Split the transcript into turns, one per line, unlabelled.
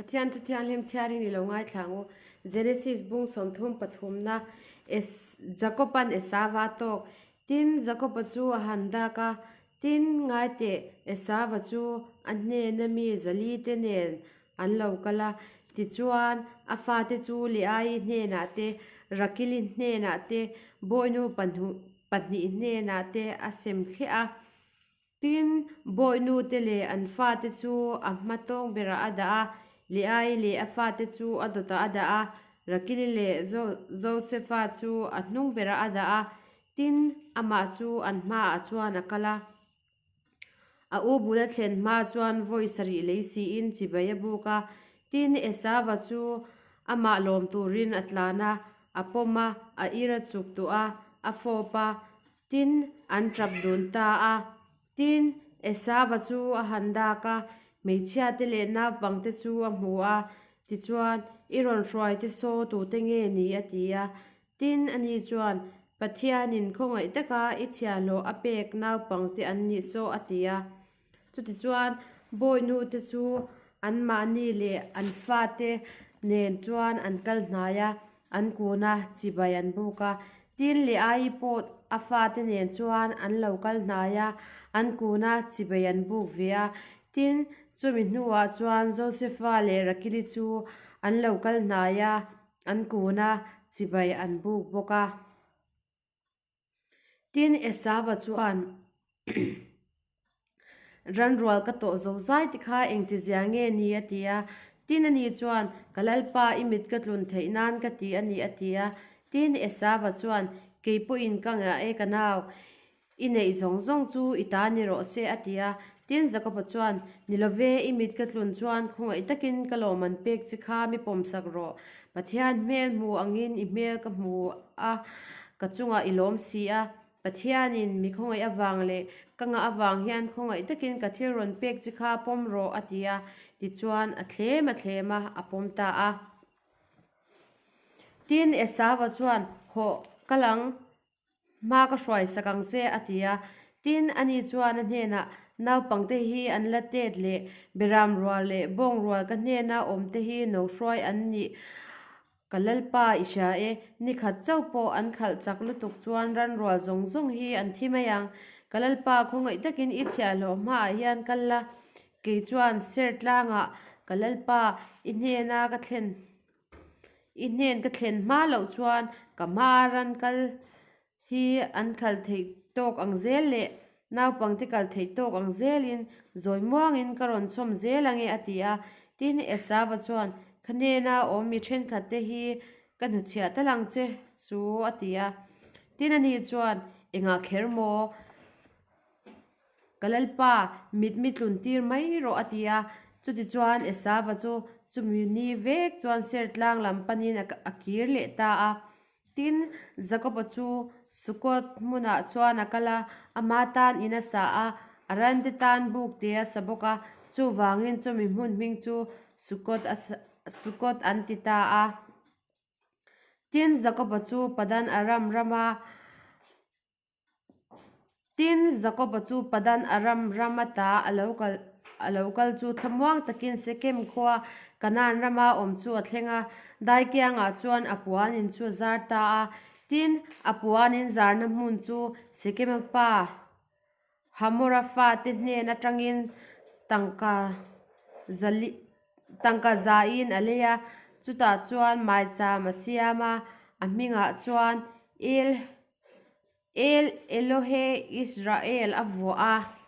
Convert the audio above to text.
Pathian Thuthianghlim chhiarin i lo ngaithla ang u. Genesis bung 33 na Es Jakoban Esava a tawk. Tin, Jakoba chu a han dak a, tin, ngaiteh, Esava chu a hnena mi zalite nen an lo kal a. Tichuan, a fate chu Leaii hnenah te, Rakili hnenah te, bawinu pahnih hnenah te a sem thliah a. Tin, bawinute leh an fate chu a hma tawng berah a dah a, Leaii leh a fate chu a dawtah a dah a, Rakili leh Josefa chu a hnung berah a dah a. Tin, amah chu an hmaah chuan a kal a. A u bul a thlen hma chuan vawi sarih lei siin chibai a buk a. Tin, Esava chu amah lawm turin a tlan a, a pawm a, a ir a chuk tuah a, a fawp a. Tin, an tap dun ta a. Tin, Esava chu a han dak a, hmeichhiate leh naupangte chu a hmu a. Tichuan, I rawn hruaite saw tute nge ni? a ti a. Tin, ani chuan, Pathianin khawngaih taka i chhiahhlawh a pek naupangte an nih saw, a ti a. Chutichuan, bawihnute chu anmahni leh an fate nen chuan an kal hnai a, an kun a, chibai an buk a. Tin, Leaii pawh a fate nen chuan an lo kal hnai a, an kun a, chibai an buk ve a. Tin, chumi hnuah chuan Josefa leh Rakili chu an lo kal hnai a, An kun a, chibai an buk bawk a. Tin, Esava chuan, Ranrual ka tawh zo zai te kha engtizia nge ni? a ti a. Tin, ani chuan, Ka Lalpa, i mit ka tlun theih nan ka ti a ni, a ti a. Tin, Esava chuan, Kei pawhin ka ngah e ka nau, I neih zawng zawng chu i ta ni rawh se, a ti a. Tin, Jakoba chuan, Ni lo ve, i mit ka tlun chuan khawngaih takin ka lawmman pek che kha mi pawmsak rawh. Pathian hmel hmu angin i hmel ka hmu a, ka chungah i lawm si a. Pathianin mi khawngaih avang leh ka ngah avang hian khawngaih takin ka thil rawn pek che kha pawm rawh, a ti a. Tichuan, a thlem a thlem a, a pawm ta a. Tin, Esava chuan, Hawh, kal ang, Hma ka hruai sak ang che, a ti a. Tin, ani chuan a hnenah, Naupangte hi an la tet leh beram rual leh bawng rual ka hnena awmte hi no hruai an nih ka Lalpa i hria e. Ni khat chauh pawh an khalh chak lutuk chuan ran rual zawng zawng hi an thi mai ang. Ka Lalpa khawngaih takin i chhiahhlawh hmaah hian kal la, kei chuan ser tlangah ka Lalpa i hnena ka thlen I hnen ka thlen hma loh chuan ka hma ran kal hi an khalh theih tawk ang zel leh naupangte kal theih tawk ang zelin zawi muangin ka rawn chhawm zel ange a ti a. Tin, Esava chuan, Ka hnena awm mi thenkhat te hi ka hnuchhiah tal ang che chu a ti a. Tin, ani chuan, Engah kher maw? Ka Lalpa, mit mi tlun tir mai rawh, a ti a. Chutichuan Esava chu chumi ni vek chuan ser tlang lam panin a kir leh ta a. Tin, Jakoba chu Sukkot hmunah chuan a kal a, ama tan in a sa a, a rante tan buk te a sa bawk a, chuvangin chumi hmun hming chu Sukkot a Sukkot an ti ta a. Tin, Jakoba chu Padan Aram rama. Tin, Jakoba chu Padan Aram ram ata a lo kal a lo kal chu thlamuang takin Sekem khua Kanaan rama awm chu a thleng a, Daikiangah chuan a puanin chu a zar ta a. Tin, a puanin zarna hmun chu Sekema pa Hamora fate hnen atangin tangka zali tangka zain a lei a, chutah chuan maicham a siam a, a hmingah chuan El El Elohe Israel a vuah a.